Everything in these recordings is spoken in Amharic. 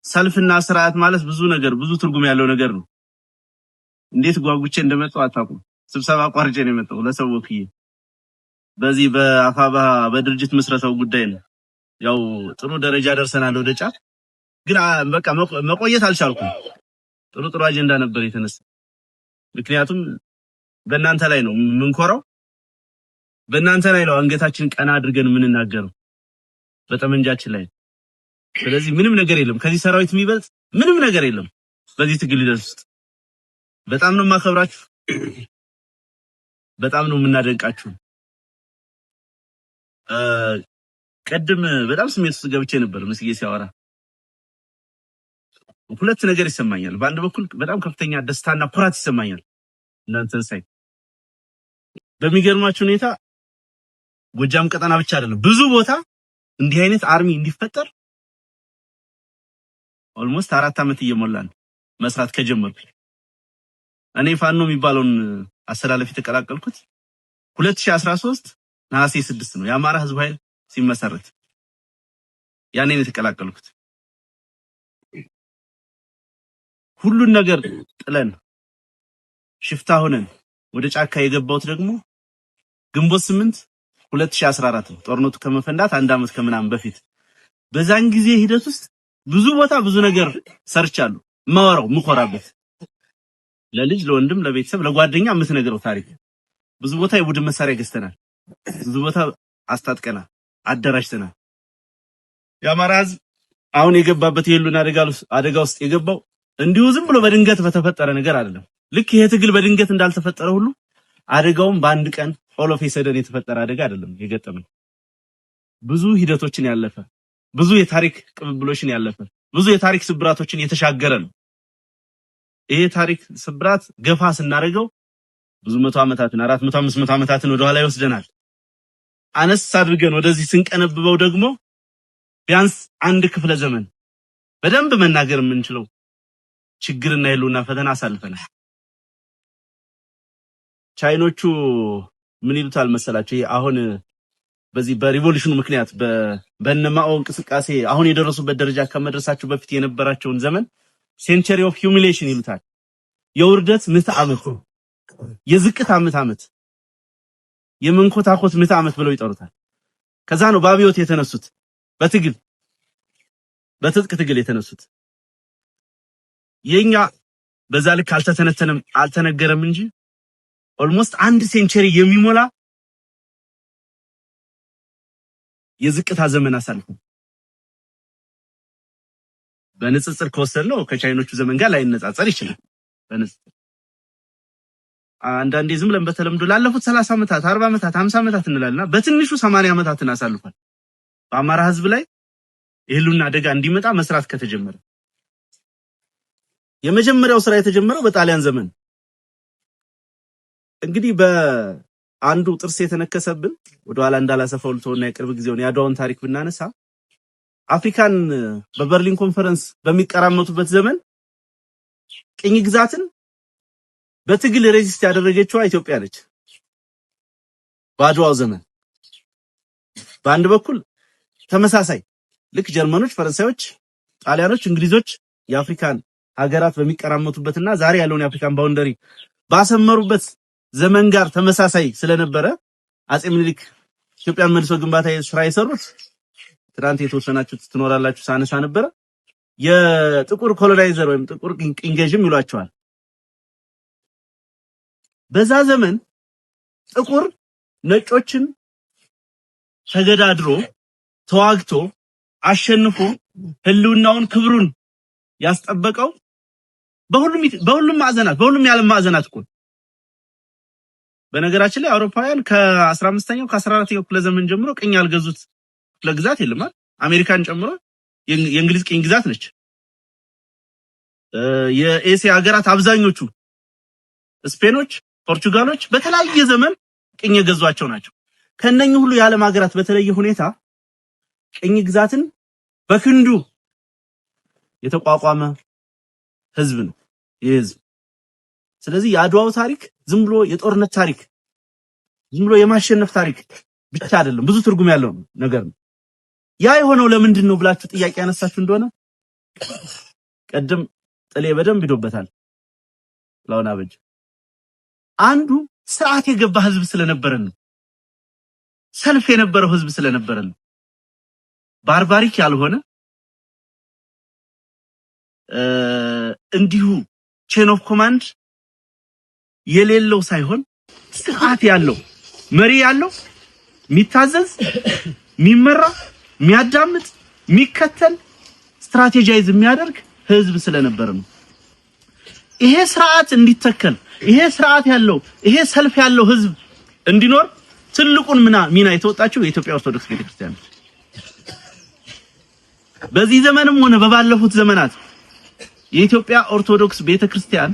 ሰልፍና ስርዓት ማለት ብዙ ነገር፣ ብዙ ትርጉም ያለው ነገር ነው። እንዴት ጓጉቼ እንደመጣሁ አታውቁም። ስብሰባ አቋርጬ ነው የመጣሁ ለሰው ወክዬ። በዚህ በአፋብኃ በድርጅት ምስረታው ጉዳይ ነው። ያው ጥሩ ደረጃ ደርሰናል ወደ ጫፍ፣ ግን በቃ መቆየት አልቻልኩም። ጥሩ ጥሩ አጀንዳ ነበር የተነሳ። ምክንያቱም በእናንተ ላይ ነው የምንኮራው፣ በእናንተ ላይ ነው አንገታችን ቀና አድርገን የምንናገረው፣ በጠመንጃችን ላይ። ስለዚህ ምንም ነገር የለም ከዚህ ሰራዊት የሚበልጥ ምንም ነገር የለም በዚህ ትግል ሂደት ውስጥ። በጣም ነው የማከብራችሁ፣ በጣም ነው የምናደንቃችሁ። ቅድም በጣም ስሜት ውስጥ ገብቼ ነበር ምስጌ ሲያወራ። ሁለት ነገር ይሰማኛል። በአንድ በኩል በጣም ከፍተኛ ደስታና ኩራት ይሰማኛል እናንተን ሳይ። በሚገርማችሁ ሁኔታ ጎጃም ቀጠና ብቻ አይደለም፣ ብዙ ቦታ እንዲህ አይነት army እንዲፈጠር almost 4 ዓመት እየሞላን መስራት ከጀመርኩ። እኔ ፋኖ የሚባለውን አሰላለፍ የተቀላቀልኩት 2013 ነሐሴ 6 ነው፣ የአማራ ህዝብ ኃይል ሲመሰረት ያኔ ነው የተቀላቀልኩት። ሁሉን ነገር ጥለን ሽፍታ ሆነን ወደ ጫካ የገባሁት ደግሞ ግንቦት 8 2014 ነው። ጦርነቱ ከመፈንዳት አንድ ዓመት ከምናምን በፊት። በዛን ጊዜ ሂደት ውስጥ ብዙ ቦታ ብዙ ነገር ሰርቻለሁ። ማወራው ምኮራበት ለልጅ፣ ለወንድም፣ ለቤተሰብ፣ ለጓደኛ የምትነግረው ታሪክ። ብዙ ቦታ የቡድን መሳሪያ ገዝተናል። ብዙ ቦታ አስታጥቀናል፣ አደራጅተናል። የአማራ ህዝብ አሁን የገባበት የህልውና አደጋ ውስጥ የገባው እንዲሁ ዝም ብሎ በድንገት በተፈጠረ ነገር አይደለም። ልክ ይሄ ትግል በድንገት እንዳልተፈጠረ ሁሉ አደጋውም በአንድ ቀን all of a sudden የተፈጠረ አደጋ አይደለም የገጠመን። ብዙ ሂደቶችን ያለፈ፣ ብዙ የታሪክ ቅብብሎችን ያለፈ፣ ብዙ የታሪክ ስብራቶችን የተሻገረ ነው። ይሄ ታሪክ ስብራት ገፋ ስናደርገው ብዙ መቶ ዓመታትን፣ 400፣ 500 ዓመታትን ወደኋላ ይወስደናል። አነስ አድርገን ወደዚህ ስንቀነብበው ደግሞ ቢያንስ አንድ ክፍለ ዘመን በደንብ መናገር የምንችለው ችግርና የህልውና ፈተና አሳልፈናል። ቻይኖቹ ምን ይሉታል መሰላቸው? ይሄ አሁን በዚህ በ revolution ኑ ምክንያት በነማኦ እንቅስቃሴ አሁን የደረሱበት ደረጃ ከመድረሳቸው በፊት የነበራቸውን ዘመን century of humiliation ይሉታል። የውርደት ምዕተ ዓመት፣ የዝቅታ ምዕተ ዓመት፣ የመንኮታኮት ምዕተ ዓመት ብለው ይጠሩታል። ከዛ ነው በአብዮት የተነሱት፣ በትግል፣ በትጥቅ ትግል የተነሱት። የኛ በዛ ልክ አልተተነተነም፣ አልተነገረም እንጂ almost አንድ century የሚሞላ የዝቅታ ዘመን አሳልፈን በንጽጽር ከወሰድነው ከቻይኖቹ ዘመን ጋር ላይነጻጸር ይችላል። በንጽጽር አንዳንዴ ዝም ብለን በተለምዶ ላለፉት 30 ዓመታት፣ 40 ዓመታት፣ 50 ዓመታት እንላለና በትንሹ 80 ዓመታትን አሳልፏል። በአማራ ህዝብ ላይ የህልውና አደጋ እንዲመጣ መስራት ከተጀመረ የመጀመሪያው ስራ የተጀመረው በጣሊያን ዘመን። እንግዲህ በአንዱ ጥርስ የተነከሰብን፣ ወደኋላ እንዳላሰፋው ልተውና የቅርብ ጊዜውን የአድዋውን ታሪክ ብናነሳ፣ አፍሪካን በበርሊን ኮንፈረንስ በሚቀራመቱበት ዘመን ቅኝ ግዛትን በትግል resist ያደረገችዋ ኢትዮጵያ ነች። በአድዋው ዘመን በአንድ በኩል ተመሳሳይ ልክ ጀርመኖች፣ ፈረንሳዮች፣ ጣሊያኖች፣ እንግሊዞች የአፍሪካን ሀገራት በሚቀራመቱበትና ዛሬ ያለውን የአፍሪካን boundary ባሰመሩበት ዘመን ጋር ተመሳሳይ ስለነበረ አጼ ምኒልክ ኢትዮጵያን መልሶ ግንባታ ስራ የሰሩት፣ ትናንት የተወሰናችሁ ትኖራላችሁ ሳነሳ ነበረ። የጥቁር colonizer ወይም ጥቁር ቅኝ ገዥም ይሏቸዋል። በዛ ዘመን ጥቁር ነጮችን ተገዳድሮ፣ ተዋግቶ፣ አሸንፎ ህልውናውን ክብሩን ያስጠበቀው በሁሉም ማዕዘናት፣ በሁሉም የዓለም ማዕዘናት እኮ። በነገራችን ላይ አውሮፓውያን ከ15ኛው ከ14ኛው ክፍለ ዘመን ጀምሮ ቅኝ ያልገዙት ክፍለ ግዛት የለም አይደል? አሜሪካን ጨምሮ የእንግሊዝ ቅኝ ግዛት ነች። የኤስያ ሀገራት አብዛኞቹ ስፔኖች፣ ፖርቹጋሎች በተለያየ ዘመን ቅኝ የገዟቸው ናቸው። ከነኚህ ሁሉ የዓለም ሀገራት በተለየ ሁኔታ ቅኝ ግዛትን በክንዱ የተቋቋመ ህዝብ ነው ይህ ህዝብ። ስለዚህ የአድዋው ታሪክ ዝም ብሎ የጦርነት ታሪክ፣ ዝም ብሎ የማሸነፍ ታሪክ ብቻ አይደለም፣ ብዙ ትርጉም ያለው ነገር ነው። ያ የሆነው ለምንድን ነው ብላችሁ ጥያቄ ያነሳችሁ እንደሆነ ቅድም ጥሌ በደንብ ሂዶበታል። ጥላሁን አበጅ አንዱ ስርዓት የገባ ህዝብ ስለነበረን ነው። ሰልፍ የነበረው ህዝብ ስለነበረን ነው። Barbaric ያልሆነ፣ እንዲሁ chain of command የሌለው ሳይሆን ስርዓት ያለው፣ መሪ ያለው፣ የሚታዘዝ፣ የሚመራ፣ የሚያዳምጥ፣ የሚከተል፣ strategize የሚያደርግ ህዝብ ስለነበረ ነው። ይሄ ስርዓት እንዲተከል፣ ይሄ ስርዓት ያለው፣ ይሄ ሰልፍ ያለው ህዝብ እንዲኖር ትልቁን ሚና የተወጣችው የኢትዮጵያ ኦርቶዶክስ ቤተክርስቲያን ነች። በዚህ ዘመንም ሆነ በባለፉት ዘመናት የኢትዮጵያ ኦርቶዶክስ ቤተክርስቲያን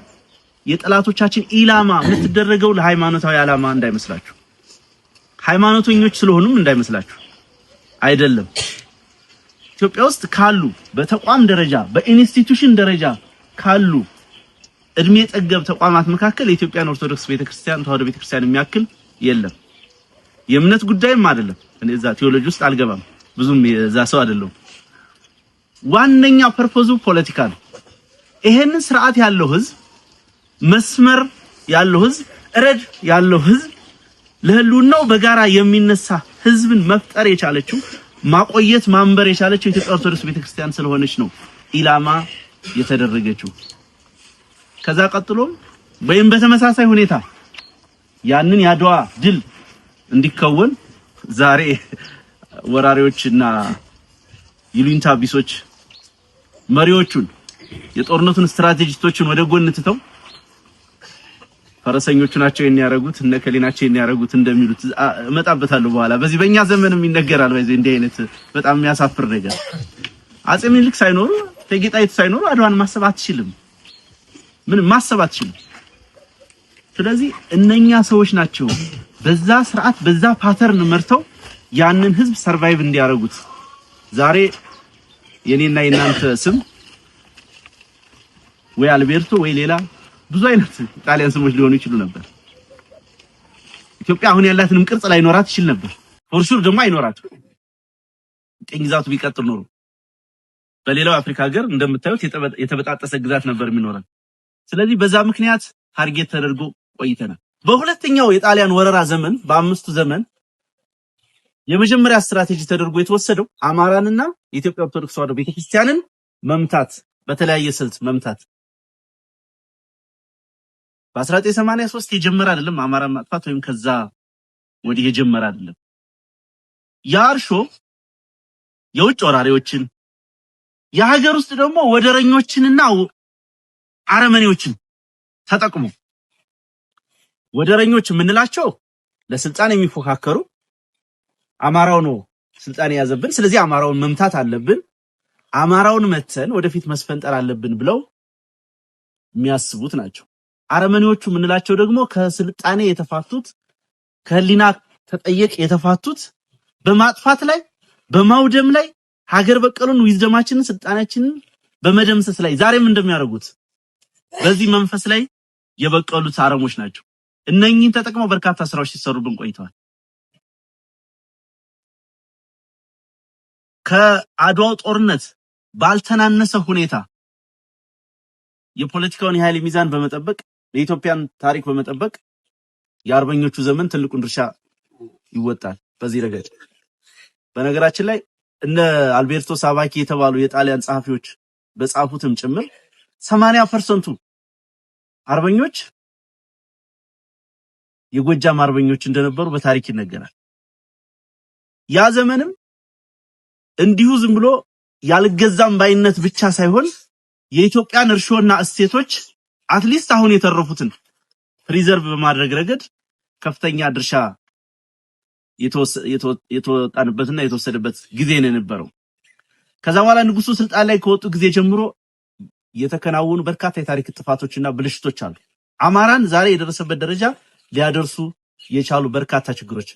የጠላቶቻችን ኢላማ የምትደረገው ለሃይማኖታዊ ዓላማ እንዳይመስላችሁ፣ ሃይማኖተኞች ስለሆኑም እንዳይመስላችሁ አይደለም። ኢትዮጵያ ውስጥ ካሉ በተቋም ደረጃ፣ በ institution ደረጃ ካሉ እድሜ ጠገብ ተቋማት መካከል የኢትዮጵያን ኦርቶዶክስ ቤተክርስቲያን ተዋህዶ ቤተክርስቲያን የሚያክል የለም። የእምነት ጉዳይም አይደለም። እኔ እዛ ቴዎሎጂ ውስጥ አልገባም፣ ብዙም የዛ ሰው አይደለሁም። ዋነኛ purpose ኡ ፖለቲካ ነው። ይሄንን ስርዓት ያለው ህዝብ፣ መስመር ያለው ህዝብ፣ ረድ ያለው ህዝብ፣ ለህልውናው በጋራ የሚነሳ ህዝብን መፍጠር የቻለችው፣ ማቆየት ማንበር የቻለችው የኢትዮጵያ ኦርቶዶክስ ቤተክርስቲያን ስለሆነች ነው ኢላማ የተደረገችው። ከዛ ቀጥሎም ወይም በተመሳሳይ ሁኔታ ያንን የአድዋ ድል እንዲከወን ዛሬ ወራሪዎችና ይሉኝታ ቢሶች መሪዎቹን፣ የጦርነቱን strategist ኦችን ወደ ጎን ትተው ፈረሰኞቹ ናቸው የሚያረጉት፣ እነ እከሌ ናቸው የሚያረጉት እንደሚሉት እመጣበታለሁ በኋላ። በዚህ በእኛ ዘመንም ይነገራል። በዚህ እንዲህ አይነት በጣም የሚያሳፍር ነገር፣ አጼ ምኒልክ ሳይኖሩ፣ እቴጌ ጣይቱ ሳይኖሩ አድዋን ማሰብ አትችልም። ምንም ማሰብ አትችልም። ስለዚህ እነኛ ሰዎች ናቸው በዛ ስርዓት፣ በዛ pattern መርተው ያንን ህዝብ survive እንዲያደርጉት። ዛሬ የኔና የናንተ ስም ወይ አልቤርቶ ወይ ሌላ ብዙ አይነት ጣሊያን ስሞች ሊሆኑ ይችሉ ነበር። ኢትዮጵያ አሁን ያላትንም ቅርጽ ላይኖራት ይችል ነበር። For sure ደግሞ አይኖራትም። ቅኝ ግዛቱ ቢቀጥል ኖሮ በሌላው አፍሪካ ሀገር እንደምታዩት የተበጣጠሰ ግዛት ነበር የሚኖረን። ስለዚህ በዛ ምክንያት target ተደርጎ ቆይተናል። በሁለተኛው የጣሊያን ወረራ ዘመን፣ በአምስቱ ዘመን የመጀመሪያ ስትራቴጂ ተደርጎ የተወሰደው አማራንና የኢትዮጵያ ኦርቶዶክስ ተዋሕዶ ቤተክርስቲያንን መምታት፣ በተለያየ ስልት መምታት። በ1983 የጀመረ አይደለም አማራን ማጥፋት ወይም ከዛ ወዲህ የጀመረ አይደለም። ያ እርሾ የውጭ ወራሪዎችን፣ የሀገር ውስጥ ደግሞ ወደረኞችንና አረመኔዎችን ተጠቅሞ፣ ወደረኞች የምንላቸው ለስልጣን የሚፎካከሩ፣ አማራው ነው ስልጣን የያዘብን፣ ስለዚህ አማራውን መምታት አለብን፣ አማራውን መተን ወደፊት መስፈንጠር አለብን ብለው የሚያስቡት ናቸው። አረመኔዎቹ የምንላቸው ደግሞ ከስልጣኔ የተፋቱት፣ ከህሊና ተጠየቅ የተፋቱት፣ በማጥፋት ላይ፣ በማውደም ላይ፣ ሀገር በቀሉን wisdom ኣችንን ስልጣኔያችንን በመደምሰስ ላይ ዛሬም እንደሚያደርጉት በዚህ መንፈስ ላይ የበቀሉት አረሞች ናቸው። እነኚህን ተጠቅመው በርካታ ስራዎች ሲሰሩብን ቆይተዋል። ከአድዋው ጦርነት ባልተናነሰ ሁኔታ የፖለቲካውን የኃይል ሚዛን በመጠበቅ፣ የኢትዮጵያን ታሪክ በመጠበቅ የአርበኞቹ ዘመን ትልቁን ድርሻ ይወጣል በዚህ ረገድ። በነገራችን ላይ እነ አልቤርቶ ሳባኪ የተባሉ የጣሊያን ጸሐፊዎች በጻፉትም ጭምር 80% ኡ አርበኞች የጎጃም አርበኞች እንደነበሩ በታሪክ ይነገራል። ያ ዘመንም እንዲሁ ዝም ብሎ ያልገዛም ባይነት ብቻ ሳይሆን የኢትዮጵያን እርሾና እሴቶች at least አሁን የተረፉትን preserve በማድረግ ረገድ ከፍተኛ ድርሻ የተወጣንበትና የተወሰደበት ጊዜ ነው የነበረው። ከዛ በኋላ ንጉሱ ስልጣን ላይ ከወጡ ጊዜ ጀምሮ የተከናወኑ በርካታ የታሪክ ጥፋቶችና ብልሽቶች አሉ። አማራን ዛሬ የደረሰበት ደረጃ ሊያደርሱ የቻሉ በርካታ ችግሮች፣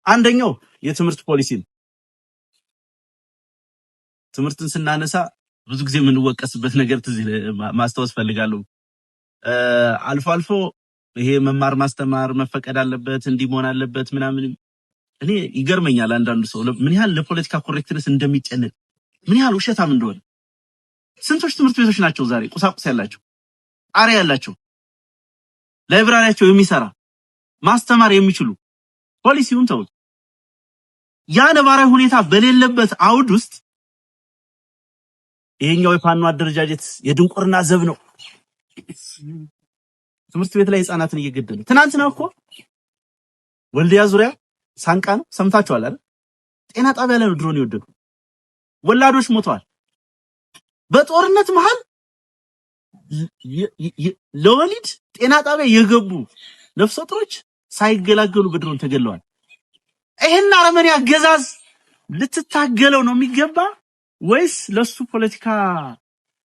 አንደኛው የትምህርት ፖሊሲ ነው። ትምህርትን ስናነሳ ብዙ ጊዜ የምንወቀስበት ነገር ትዝ ማስታወስ ፈልጋለሁ። አልፎ አልፎ ይሄ መማር ማስተማር መፈቀድ አለበት፣ እንዲህ መሆን አለበት ምናምን። እኔ ይገርመኛል አንዳንዱ ሰው ምን ያህል ለፖለቲካ correctness እንደሚጨነቅ፣ ምን ያህል ውሸታም እንደሆነ። ስንቶች ትምህርት ቤቶች ናቸው ዛሬ ቁሳቁስ ያላቸው፣ ጣሪያ ያላቸው፣ library ያቸው የሚሰራ፣ ማስተማር የሚችሉ? ፖሊሲውን ተውት። ያ ነባራዊ ሁኔታ በሌለበት አውድ ውስጥ ይሄኛው የፋኖ አደረጃጀት የድንቁርና ዘብ ነው። ትምህርት ቤት ላይ ህፃናትን እየገደሉ፣ ትናንትና እኮ ወልዲያ ዙሪያ ሳንቃ ነው፣ ሰምታችኋል አይደል? ጤና ጣቢያ ላይ ነው ድሮን የወደቀው። ወላዶች ሞተዋል። በጦርነት መሃል ለወሊድ ጤና ጣቢያ የገቡ ነፍሰ ጡሮች ሳይገላገሉ በድሮን ተገለዋል። ይሄን አረመኔ አገዛዝ ልትታገለው ነው የሚገባ ወይስ ለሱ ፖለቲካ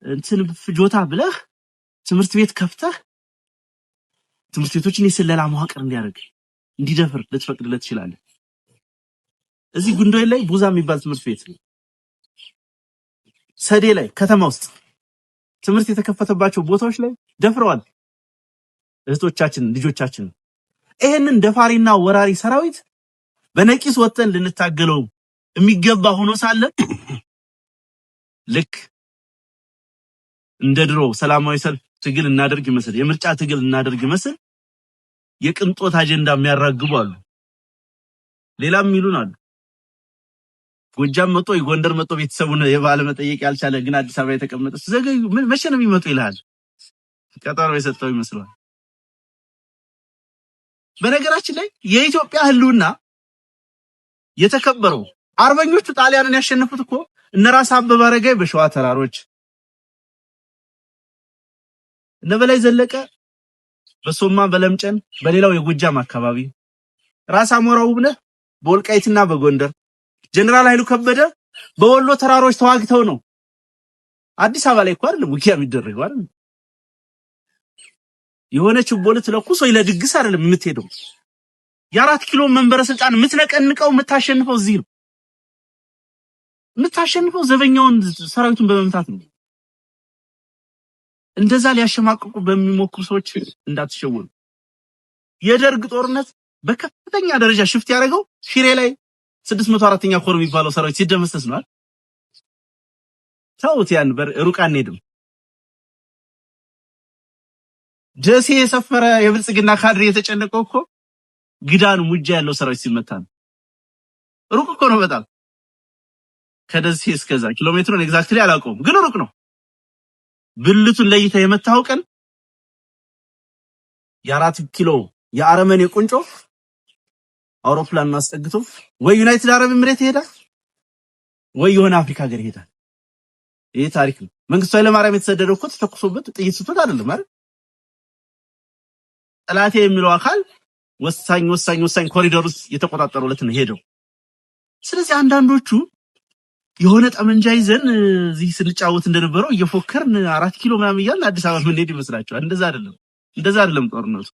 እንትን ፍጆታ ብለህ ትምህርት ቤት ከፍተህ ትምህርት ቤቶችን የስለላ መዋቅር እንዲያደርግ፣ እንዲደፍር ልትፈቅድለት ትችላለህ? እዚህ ጉንዶይ ላይ ቡዛ የሚባል ትምህርት ቤት፣ ሰዴ ላይ ከተማ ውስጥ ትምህርት የተከፈተባቸው ቦታዎች ላይ ደፍረዋል እህቶቻችን፣ ልጆቻችን። ይሄንን ደፋሪና ወራሪ ሰራዊት በነቂስ ወጥተን ልንታገለው የሚገባ ሆኖ ሳለ ልክ እንደ ድሮ ሰላማዊ ሰልፍ ትግል እናደርግ ይመስል፣ የምርጫ ትግል እናደርግ ይመስል የቅንጦት አጀንዳ የሚያራግቡ አሉ። ሌላም የሚሉን አሉ። ጎጃም መጥቶ፣ የጎንደር መጥቶ ቤተሰቡን የባለ መጠየቅ ያልቻለ ግን አዲስ አበባ የተቀመጠ ዘገዩ፣ መቼ ነው የሚመጡ ይልሃል። ቀጠሮ የሰጠው ይመስለዋል። በነገራችን ላይ የኢትዮጵያ ሕልውና የተከበረው፣ አርበኞቹ ጣሊያንን ያሸነፉት እኮ እነ ራስ አበበ አረጋይ በሸዋ ተራሮች፣ እነ በላይ ዘለቀ በሶማ፣ በለምጨን፣ በሌላው የጎጃም አካባቢ፣ ራስ አሞራው ውብነህ በወልቃይትና በጎንደር፣ ጀነራል ኃይሉ ከበደ በወሎ ተራሮች ተዋግተው ነው። አዲስ አበባ ላይ እኮ አይደለም ውጊያ የሚደረገው፣ አይደል? የሆነ ችቦ ልትለኩስ ወይ ለድግስ አይደለም የምትሄደው። የ4 ኪሎ መንበረ ስልጣን የምትነቀንቀው፣ የምታሸንፈው እዚህ ነው። የምታሸንፈው ዘበኛውን ሰራዊቱን በመምታት ነው። እንደዛ ሊያሸማቅቁ በሚሞክሩ ሰዎች እንዳትሸወዱ። የደርግ ጦርነት በከፍተኛ ደረጃ shift ያደረገው ሽሬ ላይ 604ኛ ኮር የሚባለው ሰራዊት ሲደመሰስ ነው። ተውት፣ ያን ሩቅ አንሄድም። ደሴ የሰፈረ የብልጽግና ካድሬ የተጨነቀው እኮ ግዳን ሙጃ ያለው ሰራዊት ሲመታ ነው። ሩቅ እኮ ነው በጣም፣ ከደሴ እስከዛ ኪሎ ሜትሩን exactly አላውቀውም፣ ግን ሩቅ ነው። ብልቱን ለይተህ የመታው ቀን የ4 ኪሎ የአረመኔ ቁንጮ አውሮፕላን አስጠግቶ ወይ ዩናይትድ አረብ ኤምሬት ይሄዳል ወይ የሆነ አፍሪካ ሀገር ይሄዳል። ይሄ ታሪክ ነው። መንግስቱ ኃይለማርያም የተሰደደው እኮ ተተኩሶበት፣ ጥይት ስቶት አይደለም አይደል? ጠላቴ የሚለው አካል ወሳኝ ወሳኝ ወሳኝ ኮሪደር ውስጥ የተቆጣጠሩለት ነው ሄደው። ስለዚህ አንዳንዶቹ የሆነ ጠመንጃ ይዘን እዚህ ስንጫወት እንደነበረው እየፎከርን 4 ኪሎ ምናምን እያልን አዲስ አበባ የምንሄድ ይመስላችኋል። እንደዛ አይደለም፣ እንደዛ አይደለም ጦርነቱ።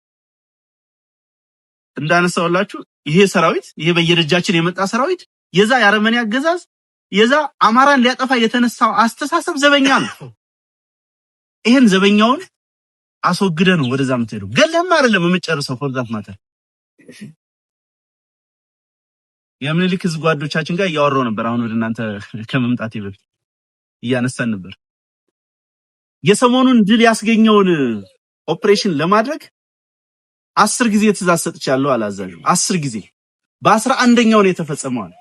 እንዳነሳውላችሁ ይሄ ሰራዊት፣ ይሄ በየደጃችን የመጣ ሰራዊት የዛ የአረመኔ አገዛዝ፣ የዛ አማራን ሊያጠፋ የተነሳው አስተሳሰብ ዘበኛ ነው። ይሄን ዘበኛውን አስወግደ ነው ወደዛ የምትሄደው። ገለህም አይደለም የምትጨርሰው። For that matter የምኒልክ ህዝብ ጓዶቻችን ጋር እያወራሁ ነበር። አሁን ወደ እናንተ ከመምጣቴ በፊት እያነሳን ነበር። የሰሞኑን ድል ያስገኘውን ኦፕሬሽን ለማድረግ 10 ጊዜ ትእዛዝ ሰጥቻለሁ አለ አዛዡ። 10 ጊዜ፣ በ11ኛው ነው የተፈጸመው አለ።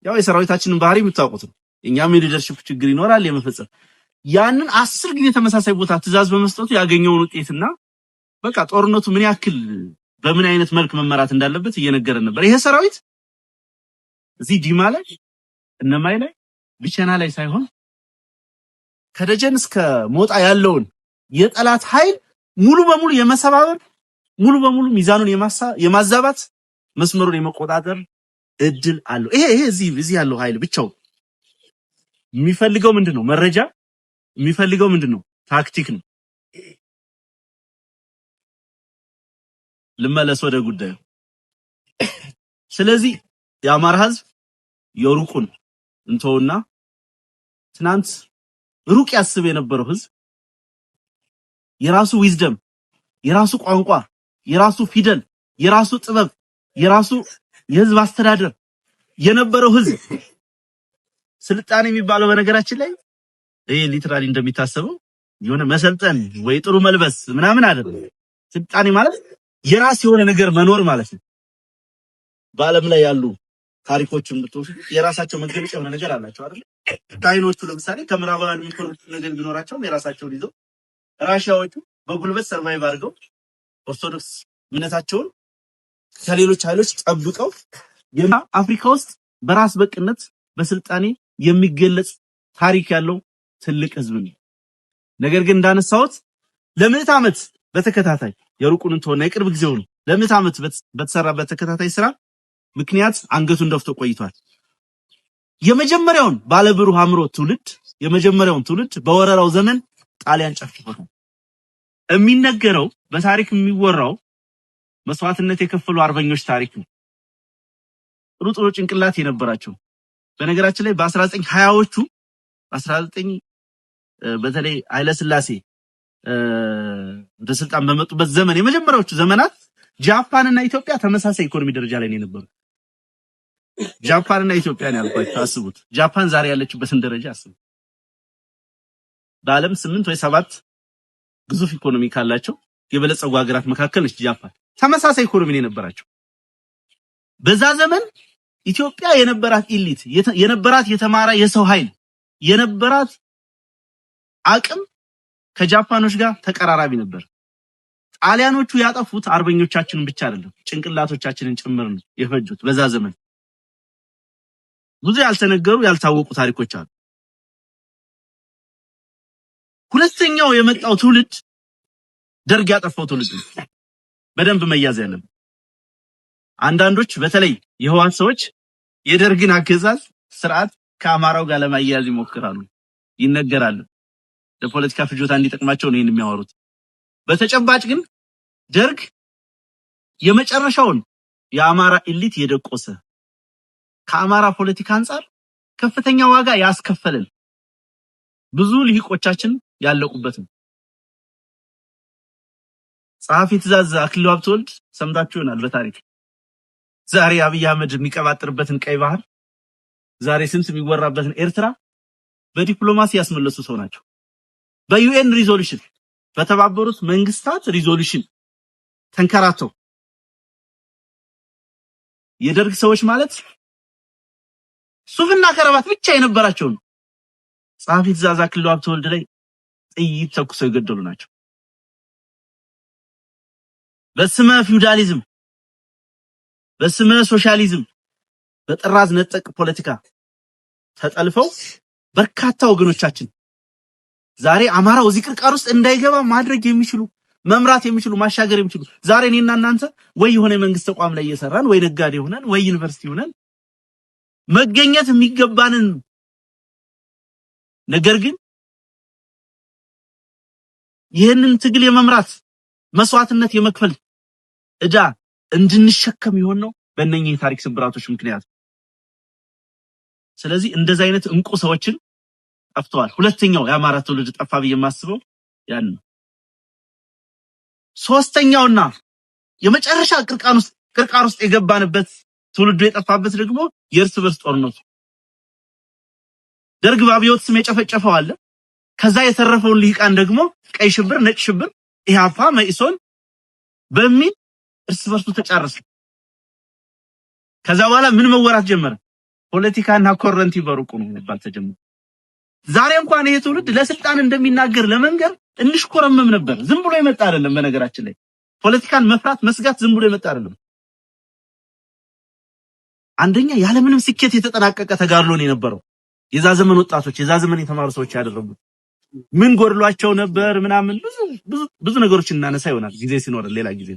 ያው የሰራዊታችንን ባህሪ የምታውቁት ነው። እኛም የ leadership ችግር ይኖራል የመፈጸም። ያንን 10 ጊዜ ተመሳሳይ ቦታ ትእዛዝ በመስጠቱ ያገኘውን ውጤትና በቃ ጦርነቱ ምን ያክል በምን አይነት መልክ መመራት እንዳለበት እየነገረን ነበር። ይሄ ሰራዊት እዚህ ዲማ ላይ፣ እነማይ ላይ፣ ቢቸና ላይ ሳይሆን ከደጀን እስከ ሞጣ ያለውን የጠላት ኃይል ሙሉ በሙሉ የመሰባበር፣ ሙሉ በሙሉ ሚዛኑን የማዛባት፣ መስመሩን የመቆጣጠር እድል አለው። ይሄ እዚህ ያለው ኃይል ብቻው የሚፈልገው ምንድን ነው? መረጃ የሚፈልገው ምንድን ነው? ታክቲክ ነው። ልመለስ ወደ ጉዳዩ። ስለዚህ የአማራ ህዝብ የሩቁን እንተውና ትናንት ሩቅ ያስብ የነበረው ህዝብ፣ የራሱ wisdom፣ የራሱ ቋንቋ፣ የራሱ ፊደል፣ የራሱ ጥበብ፣ የራሱ የህዝብ አስተዳደር የነበረው ህዝብ፣ ስልጣኔ የሚባለው በነገራችን ላይ ይሄ literally እንደሚታሰበው የሆነ መሰልጠን ወይ ጥሩ መልበስ ምናምን አይደለም። ስልጣኔ ማለት የራስ የሆነ ነገር መኖር ማለት ነው። በዓለም ላይ ያሉ ታሪኮችን ብትወስዱ የራሳቸው መገለጫ የሆነ ነገር አላቸው አይደል? ቻይኖቹ ለምሳሌ ከምዕራባውያን የሚኮሩት ነገር ቢኖራቸውም የራሳቸውን ይዘው፣ ራሽያዎቹ በጉልበት survive አድርገው ኦርቶዶክስ እምነታቸውን ከሌሎች ኃይሎች ጠብቀው፣ አፍሪካ ውስጥ በራስ በቅነት በስልጣኔ የሚገለጽ ታሪክ ያለው ትልቅ ህዝብ ነው። ነገር ግን እንዳነሳሁት ለምዕት ዓመት በተከታታይ፣ የሩቁን እንተውና የቅርብ ጊዜውን፣ ለምዕት ዓመት በተሰራ በተከታታይ ስራ ምክንያት አንገቱን ደፍቶ ቆይቷል። የመጀመሪያውን ባለብሩህ አእምሮ ትውልድ፣ የመጀመሪያውን ትውልድ በወረራው ዘመን ጣሊያን ጨፍጭፎታል። የሚነገረው፣ በታሪክ የሚወራው መስዋዕትነት የከፈሉ አርበኞች ታሪክ ነው። ጥሩ ጥሩ ጭንቅላት የነበራቸው፣ በነገራችን ላይ በ1920ዎቹ፣ በ19 በተለይ ኃይለ ሥላሴ ወደ ስልጣን በመጡበት ዘመን፣ የመጀመሪያዎቹ ዘመናት ጃፓን እና ኢትዮጵያ ተመሳሳይ ኢኮኖሚ ደረጃ ላይ ነው የነበሩት። ጃፓን እና ኢትዮጵያን ያልኳቸው አስቡት። ጃፓን ዛሬ ያለችበትን ደረጃ አስቡት። በዓለም 8 ወይ 7 ግዙፍ ኢኮኖሚ ካላቸው የበለጸጉ ሀገራት መካከል ነች ጃፓን። ተመሳሳይ ኢኮኖሚ ነው የነበራቸው። በዛ ዘመን ኢትዮጵያ የነበራት elite፣ የነበራት የተማረ የሰው ኃይል፣ የነበራት አቅም ከጃፓኖች ጋር ተቀራራቢ ነበር። ጣሊያኖቹ ያጠፉት አርበኞቻችንን ብቻ አይደለም፣ ጭንቅላቶቻችንን ጭምር ነው የፈጁት። በዛ ዘመን ብዙ ያልተነገሩ ያልታወቁ ታሪኮች አሉ። ሁለተኛው የመጣው ትውልድ ደርግ ያጠፋው ትውልድ ነው። በደንብ መያዝ ያለበት፣ አንዳንዶች በተለይ የህወሓት ሰዎች የደርግን አገዛዝ ስርዓት ከአማራው ጋር ለማያያዝ ይሞክራሉ፣ ይነገራል። ለፖለቲካ ፍጆታ እንዲጠቅማቸው ነው ይህን የሚያወሩት። በተጨባጭ ግን ደርግ የመጨረሻውን የአማራ elite የደቆሰ፣ ከአማራ ፖለቲካ አንጻር ከፍተኛ ዋጋ ያስከፈለን፣ ብዙ ልሂቆቻችን ያለቁበት ነው። ጸሐፊ ትእዛዝ አክሊሉ ሀብተወልድ ሰምታችሁ ይሆናል በታሪክ። ዛሬ አብይ አህመድ የሚቀባጥርበትን ቀይ ባህር፣ ዛሬ ስንት የሚወራበትን ኤርትራ በዲፕሎማሲ ያስመለሱ ሰው ናቸው። በ UN resolution፣ በተባበሩት መንግስታት resolution ተንከራተው። የደርግ ሰዎች ማለት ሱፍና ከረባት ብቻ የነበራቸው ነው። ጸሐፊ ትእዛዝ አክሊሉ ሀብተወልድ ላይ ጥይት ተኩሰው የገደሉ ናቸው። በስመ ፊውዳሊዝም፣ በስመ ሶሻሊዝም፣ በጥራዝ ነጠቅ ፖለቲካ ተጠልፈው በርካታ ወገኖቻችን ዛሬ አማራው እዚህ ቅርቃር ውስጥ እንዳይገባ ማድረግ የሚችሉ፣ መምራት የሚችሉ፣ ማሻገር የሚችሉ፣ ዛሬ እኔና እናንተ ወይ የሆነ የመንግስት ተቋም ላይ እየሰራን፣ ወይ ነጋዴ ሆነን፣ ወይ ዩኒቨርሲቲ ሆነን መገኘት የሚገባንን፣ ነገር ግን ይህንን ትግል የመምራት መስዋዕትነት የመክፈል ዕዳ እንድንሸከም የሆን ነው በእነኚህ የታሪክ ስብራቶች ምክንያት። ስለዚህ እንደዚህ አይነት እንቁ ሰዎችን ጠፍተዋል። ሁለተኛው የአማራ ትውልድ ጠፋ ብዬ የማስበው ያን ነው። ሶስተኛውና የመጨረሻ ቅርቃር ውስጥ የገባንበት፣ ትውልዱ የጠፋበት ደግሞ የእርስ በርስ ጦርነቱ። ደርግ በአብዮት ስም የጨፈጨፈው አለ። ከዛ የተረፈውን ልሂቃን ደግሞ ቀይ ሽብር፣ ነጭ ሽብር፣ ኢህአፓ፣ መኢሶን በሚል እርስ በርሱ ተጫረሰ። ከዛ በኋላ ምን መወራት ጀመረ? ፖለቲካና ኮረንቲ በሩቁ ነው መባል ተጀመረ። ዛሬ እንኳን ይሄ ትውልድ ለስልጣን እንደሚናገር ለመንገር እንሽኮረመም ነበር። ዝም ብሎ የመጣ አይደለም። በነገራችን ላይ ፖለቲካን መፍራት መስጋት ዝም ብሎ የመጣ አይደለም። አንደኛ ያለምንም ስኬት የተጠናቀቀ ተጋድሎ ነው የነበረው። የዛ ዘመን ወጣቶች፣ የዛ ዘመን የተማሩ ሰዎች ያደረጉት ምን ጎድሏቸው ነበር ምናምን ብዙ ብዙ ብዙ ነገሮችን እናነሳ ይሆናል ጊዜ ሲኖር ሌላ ጊዜ።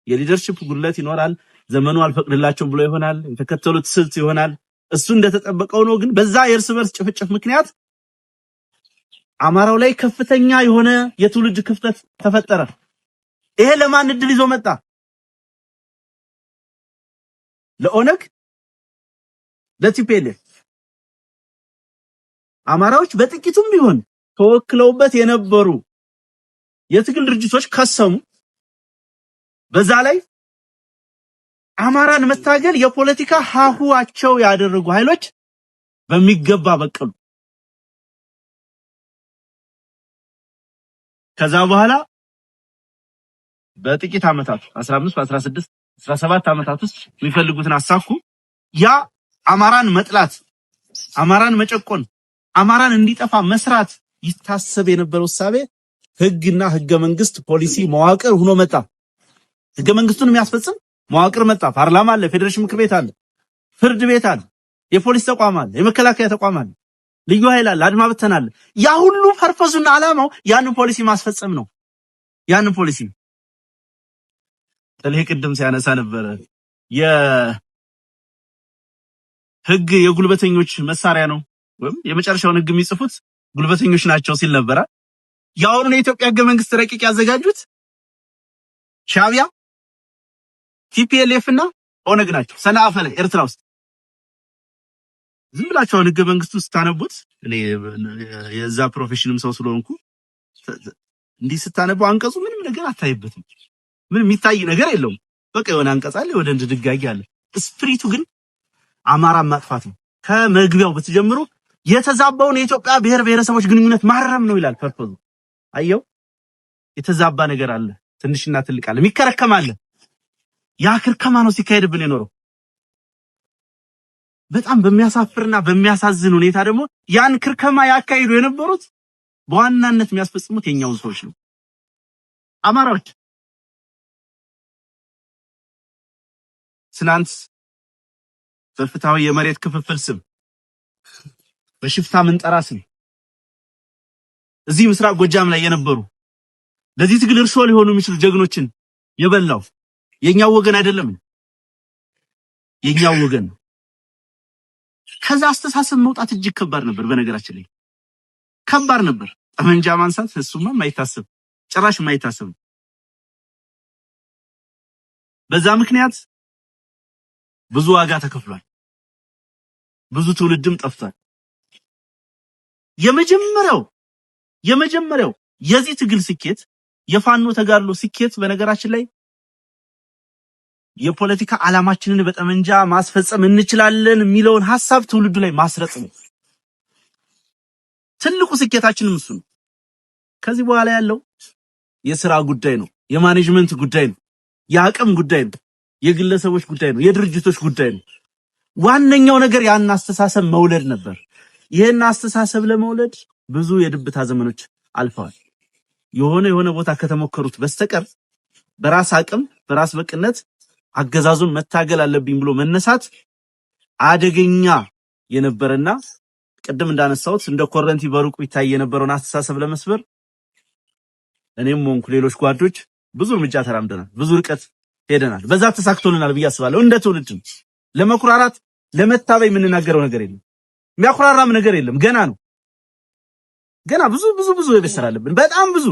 የ leadership ጉድለት ይኖራል። ዘመኑ አልፈቅድላቸው ብሎ ይሆናል። የተከተሉት ስልት ይሆናል። እሱ እንደተጠበቀው ነው። ግን በዛ የእርስ በርስ ጭፍጭፍ ምክንያት አማራው ላይ ከፍተኛ የሆነ የትውልድ ክፍተት ተፈጠረ። ይሄ ለማን እድል ይዞ መጣ? ለኦነግ፣ ለ TPLF። አማራዎች በጥቂቱም ቢሆን ተወክለውበት የነበሩ የትግል ድርጅቶች ከሰሙ። በዛ ላይ አማራን መታገል የፖለቲካ ሀሁዋቸው ያደረጉ ኃይሎች በሚገባ በቀሉ። ከዛ በኋላ በጥቂት ዓመታት 15፣ 16፣ 17 ዓመታት ውስጥ የሚፈልጉትን አሳኩ። ያ አማራን መጥላት፣ አማራን መጨቆን፣ አማራን እንዲጠፋ መስራት ይታሰብ የነበረው እሳቤ ህግና ህገ መንግስት ፖሊሲ መዋቅር ሆኖ መጣ። ህገ መንግስቱን የሚያስፈጽም መዋቅር መጣ። ፓርላማ አለ፣ ፌዴሬሽን ምክር ቤት አለ፣ ፍርድ ቤት አለ፣ የፖሊስ ተቋም አለ፣ የመከላከያ ተቋም አለ፣ ልዩ ኃይል አለ፣ አድማ ብተና አለ። ያ ሁሉ purpose ኡና ዓላማው ያንን ፖሊሲ ማስፈጸም ነው። ያንን ፖሊሲ ጥልህ ቅድም ሲያነሳ ነበረ። የህግ የጉልበተኞች መሳሪያ ነው ወይም የመጨረሻውን ህግ የሚጽፉት ጉልበተኞች ናቸው ሲል ነበረ። የአሁኑን የኢትዮጵያ ህገ መንግስት ረቂቅ ያዘጋጁት ሻዕቢያ፣ TPLF እና ኦነግ ናቸው። ሰንአፈ ላይ ኤርትራ ውስጥ ዝም ብላችሁ አሁን ህገ መንግስቱ ስታነቡት፣ እኔ የዛ profession ም ሰው ስለሆንኩ፣ እንዲህ ስታነቡ አንቀጹ ምንም ነገር አታይበትም። ምንም የሚታይ ነገር የለውም። በቃ የሆነ አንቀጽ አለ፣ ወደ ድንጋጌ አለ። Spirit ኡ ግን አማራን ማጥፋት ነው። ከመግቢያው ብትጀምሩ የተዛባውን የኢትዮጵያ ብሔር ብሔረሰቦች ግንኙነት ማረም ነው ይላል purpose ኡ። አየው፣ የተዛባ ነገር አለ፣ ትንሽና ትልቅ አለ፣ የሚከረከም አለ። ያ ክርከማ ነው ሲካሄድብን የኖረው። በጣም በሚያሳፍርና በሚያሳዝን ሁኔታ ደግሞ ያን ክርከማ ያካሂዱ የነበሩት በዋናነት የሚያስፈጽሙት የኛውን ሰዎች ነው፣ አማራዎች። ትናንት በፍትሃዊ የመሬት ክፍፍል ስም፣ በሽፍታ ምንጠራ ስም እዚህ ምስራቅ ጎጃም ላይ የነበሩ ለዚህ ትግል እርሾ ሊሆኑ የሚችሉ ጀግኖችን የበላው የኛው ወገን አይደለም፣ የኛው ወገን ነው። ከዛ አስተሳሰብ መውጣት እጅግ ከባድ ነበር። በነገራችን ላይ ከባድ ነበር። ጠመንጃ ማንሳት እሱማ የማይታሰብ፣ ጭራሽ የማይታሰብ። በዛ ምክንያት ብዙ ዋጋ ተከፍሏል። ብዙ ትውልድም ጠፍቷል። የመጀመሪያው የዚህ ትግል ስኬት፣ የፋኖ ተጋድሎ ስኬት፣ በነገራችን ላይ የፖለቲካ ዓላማችንን በጠመንጃ ማስፈጸም እንችላለን የሚለውን ሐሳብ ትውልዱ ላይ ማስረጽ ነው። ትልቁ ስኬታችንም እሱ ነው። ከዚህ በኋላ ያለው የስራ ጉዳይ ነው፣ የ management ጉዳይ ነው፣ የአቅም ጉዳይ ነው፣ የግለሰቦች ጉዳይ ነው፣ የድርጅቶች ጉዳይ ነው። ዋነኛው ነገር ያን አስተሳሰብ መውለድ ነበር። ይህን አስተሳሰብ ለመውለድ ብዙ የድብታ ዘመኖች አልፈዋል። የሆነ የሆነ ቦታ ከተሞከሩት በስተቀር በራስ አቅም በራስ በቅነት አገዛዙን መታገል አለብኝ ብሎ መነሳት አደገኛ የነበረና ቅድም እንዳነሳሁት እንደ ኮረንቲ በሩቁ ይታይ የነበረውን አስተሳሰብ ለመስበር እኔም ሆንኩ ሌሎች ጓዶች ብዙ እርምጃ ተራምደናል፣ ብዙ ርቀት ሄደናል። በዛ ተሳክቶልናል ብዬ አስባለሁ። እንደ ትውልድ ለመኩራራት ለመታበይ የምንናገረው ነገር የለም፣ የሚያኩራራም ነገር የለም። ገና ነው። ገና ብዙ ብዙ ብዙ የቤት ስራ አለብን። በጣም ብዙ።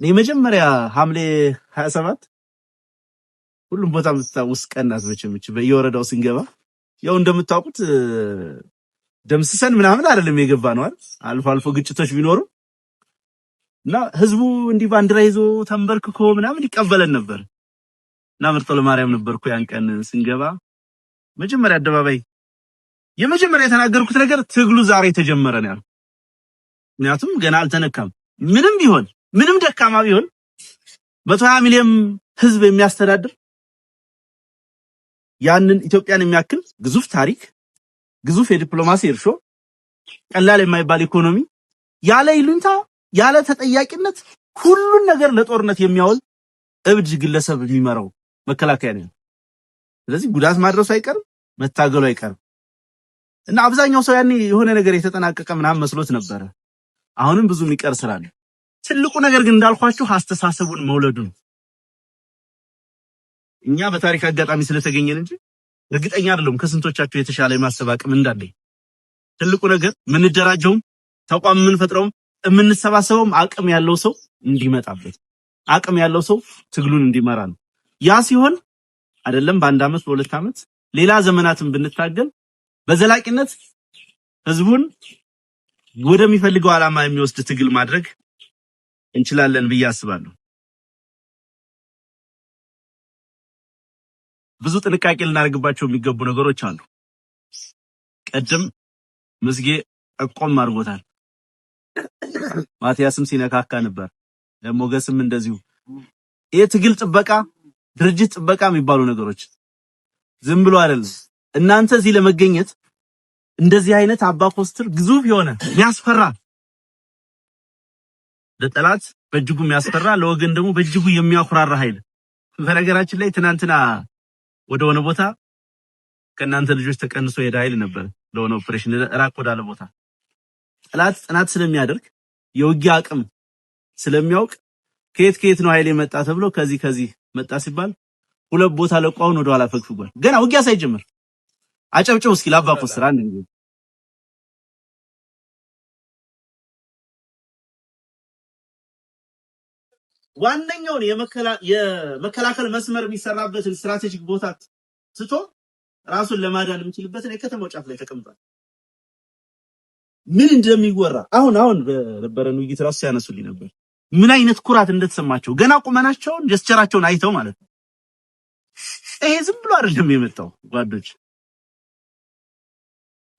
የመጀመሪያ ሐምሌ 27 ሁሉም ቦታ የምትታወስ ቀን ናት። መቼም እቺ በየወረዳው ስንገባ ያው እንደምታውቁት ደምስሰን ምናምን አይደለም የገባ ነው አይደል? አልፎ አልፎ ግጭቶች ቢኖሩ እና ህዝቡ እንዲህ ባንዲራ ይዞ ተንበርክኮ ምናምን ይቀበለን ነበር። እና መርጦ ለማርያም ነበርኩ ያን ቀን ስንገባ መጀመሪያ አደባባይ የመጀመሪያ የተናገርኩት ነገር ትግሉ ዛሬ ተጀመረ ነው ያልኩት። ምክንያቱም ገና አልተነካም። ምንም ቢሆን፣ ምንም ደካማ ቢሆን 120 ሚሊዮን ህዝብ የሚያስተዳድር፣ ያንን ኢትዮጵያን የሚያክል ግዙፍ ታሪክ፣ ግዙፍ የዲፕሎማሲ እርሾ፣ ቀላል የማይባል ኢኮኖሚ፣ ያለ ይሉኝታ ያለ ተጠያቂነት ሁሉን ነገር ለጦርነት የሚያውል እብድ ግለሰብ የሚመራው መከላከያ ነው። ስለዚህ ጉዳት ማድረሱ አይቀርም፣ መታገሉ አይቀርም። እና አብዛኛው ሰው ያኔ የሆነ ነገር የተጠናቀቀ ምናምን መስሎት ነበረ። አሁንም ብዙ የሚቀር ስራ አለ። ትልቁ ነገር ግን እንዳልኳችሁ አስተሳሰቡን መውለዱ ነው። እኛ በታሪክ አጋጣሚ ስለተገኘን እንጂ እርግጠኛ አይደለሁም ከስንቶቻችሁ የተሻለ የማሰብ አቅም እንዳለኝ። ትልቁ ነገር የምንደራጀውም ተቋም የምንፈጥረውም የምንሰባሰበውም አቅም ያለው ሰው እንዲመጣበት፣ አቅም ያለው ሰው ትግሉን እንዲመራ ነው። ያ ሲሆን አይደለም በአንድ ዓመት፣ በ2 ዓመት፣ ሌላ ዘመናትን ብንታገል በዘላቂነት ህዝቡን ወደሚፈልገው ዓላማ የሚወስድ ትግል ማድረግ እንችላለን ብዬ አስባለሁ። ብዙ ጥንቃቄ ልናደርግባቸው የሚገቡ ነገሮች አሉ። ቅድም ምስጌ ጠቆም አድርጎታል። ማቲያስም ሲነካካ ነበር፣ ሞገስም እንደዚሁ። ይህ ትግል ጥበቃ፣ ድርጅት ጥበቃ የሚባሉ ነገሮች ዝም ብሎ አይደለም። እናንተ እዚህ ለመገኘት እንደዚህ አይነት አባ ኮስትር ግዙፍ የሆነ የሚያስፈራ፣ ለጠላት በእጅጉ የሚያስፈራ፣ ለወገን ደግሞ በእጅጉ የሚያኩራራ ኃይል። በነገራችን ላይ ትናንትና ወደ ሆነ ቦታ ከእናንተ ልጆች ተቀንሶ የሄደ ኃይል ነበር፣ ለሆነ ኦፕሬሽን ራቅ ወዳለ ቦታ። ጠላት ጥናት ስለሚያደርግ፣ የውጊያ አቅም ስለሚያውቅ፣ ከየት ከየት ነው ኃይል የመጣ ተብሎ ከዚህ ከዚህ መጣ ሲባል ሁለት ቦታ ለቆ አሁን ወደ ኋላ ፈግፍጓል። ገና ውጊያ ሳይጀምር። አጨብጭቡ እስኪ ለአባ ኮስትር አንድ ጊዜ። ዋነኛውን የመከላከል መስመር የሚሰራበትን strategic ቦታ ትቶ ራሱን ለማዳን የሚችልበትን የከተማው ጫፍ ላይ ተቀምጧል። ምን እንደሚወራ አሁን አሁን በነበረን ውይይት ራሱ ሲያነሱልኝ ነበር። ምን አይነት ኩራት እንደተሰማቸው ገና ቁመናቸውን፣ gesture ኣቸውን አይተው ማለት ነው። ይሄ ዝም ብሎ አይደለም የመጣው ጓዶች፣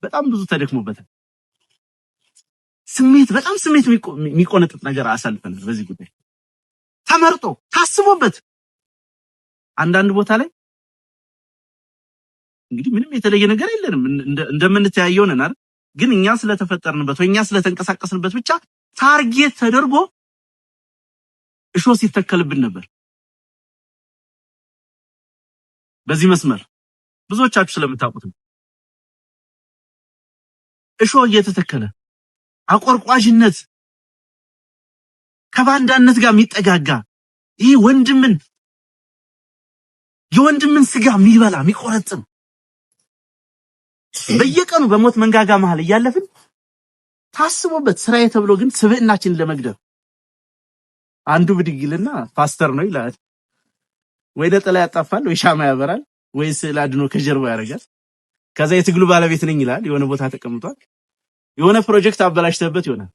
በጣም ብዙ ተደክሞበታል። ስሜት፣ በጣም ስሜት የሚቆነጥጥ ነገር አሳልፈናል። በዚህ ጉዳይ ተመርጦ ታስቦበት አንዳንድ ቦታ ላይ እንግዲህ ምንም የተለየ ነገር የለንም፣ እንደምንተያየው ነን አይደል? ግን እኛ ስለተፈጠርንበት ወይ እኛ ስለተንቀሳቀስንበት ብቻ target ተደርጎ እሾህ ሲተከልብን ነበር። በዚህ መስመር ብዙዎቻችሁ ስለምታውቁት ነው። እሾህ እየተተከለ አቆርቋዥነት ከባንዳነት ጋር የሚጠጋጋ፣ ይህ የወንድምን ስጋ የሚበላ፣ የሚቆረጥም፣ በየቀኑ በሞት መንጋጋ መሃል እያለፍን ታስቦበት ስራዬ ተብሎ ግን ስብዕናችንን ለመግደል አንዱ ብድግ ይልና ፓስተር ነው ይላል። ወይ ነጠላ ያጣፋል፣ ወይ ሻማ ያበራል፣ ወይ ስዕል አድኖ ከጀርባ ያደርጋል። ከዛ የትግሉ ባለቤት ነኝ ይላል። የሆነ ቦታ ተቀምጧል። የሆነ ፕሮጀክት አበላሽተበት ይሆናል።